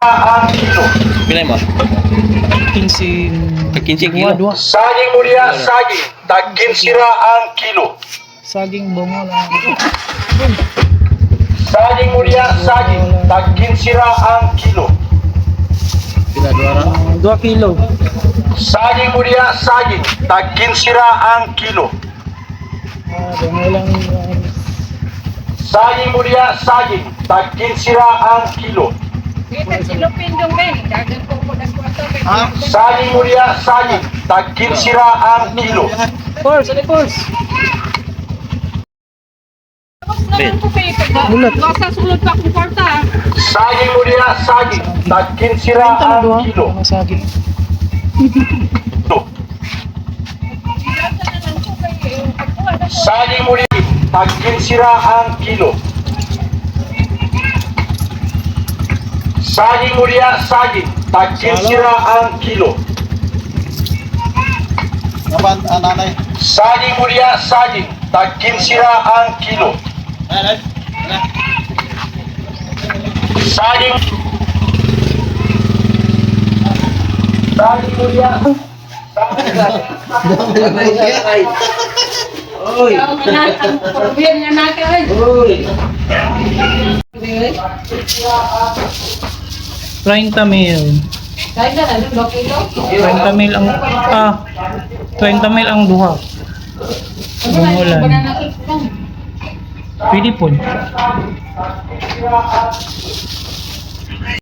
Ang kilo. Pila mo? 15. Tag 15 kilo. Duha, duha. Saging mo diya, saging. Tag 15 ra ang kilo. Saging bongo lang. Saging mo diya, saging. Tag 15 ra ang kilo. Pila duha ra? 2 kilo. Saging mo diya, saging. Tag 15 ra ang kilo. Ah, bongo lang. Saging mo diya, saging. Tag 15 ra ang kilo. Kita silupin dong ben. Dagan ko ko das kwarto kay. Saging mo diya, saging. Tag 15 ra ang kilo. Pors, ano pors? Tapos naman ko kay Bulat. Basta sulod pa akong kwarta. Saging mo diya, saging. Tag 15 ra Benta na ang duha. kilo. Mga saging. Dagan na lang ko kay pagkuha na ko. Saging mo diya, tag 15 ra ang kilo. Saging mo diya, saging. Tag 15 ra ang kilo. Naman, ah, nanay. Saging mo diya, saging. Tag 15 ra ang kilo. Saging. Saging mo diya. Oy. Ikaw nga na ang problema nga na kay. Oy. 30 mil. Kaya na lang 2 kilo. 30 mil ang 30 mil ang duha. Bongo lang. Banana cake lang. Pwede po.